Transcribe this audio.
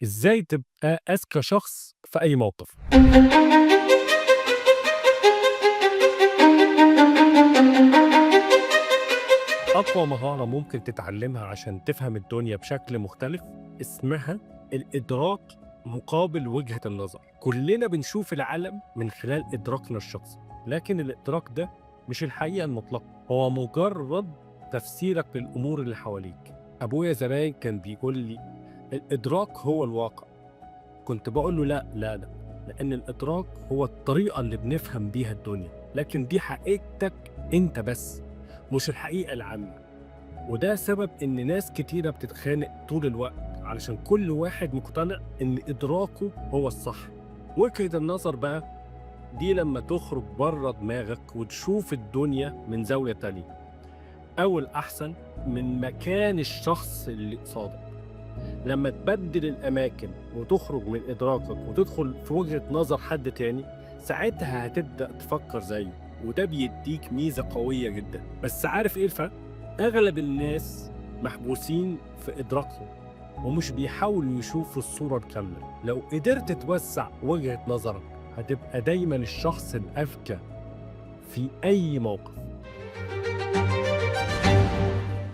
إزاي تبقى أذكى شخص في أي موقف. أقوى مهارة ممكن تتعلمها عشان تفهم الدنيا بشكل مختلف اسمها الإدراك مقابل وجهة النظر. كلنا بنشوف العالم من خلال إدراكنا الشخصي، لكن الإدراك ده مش الحقيقة المطلقة، هو مجرد تفسيرك للأمور اللي حواليك. أبويا زمان كان بيقول لي الإدراك هو الواقع، كنت بقول له لا لا لا، لأن الإدراك هو الطريقة اللي بنفهم بيها الدنيا، لكن دي حقيقتك أنت بس، مش الحقيقة العامة. وده سبب إن ناس كتيرة بتتخانق طول الوقت، علشان كل واحد مقتنع إن إدراكه هو الصح. وجهة النظر بقى دي لما تخرج بره دماغك وتشوف الدنيا من زاوية تانية، أو الأحسن من مكان الشخص اللي قصادك. لما تبدل الأماكن وتخرج من إدراكك وتدخل في وجهة نظر حد تاني، ساعتها هتبدأ تفكر زيه، وده بيديك ميزة قوية جدا. بس عارف إيه الفرق؟ أغلب الناس محبوسين في إدراكهم ومش بيحاولوا يشوفوا الصورة الكاملة. لو قدرت توسع وجهة نظرك هتبقى دايما الشخص الأذكى في أي موقف.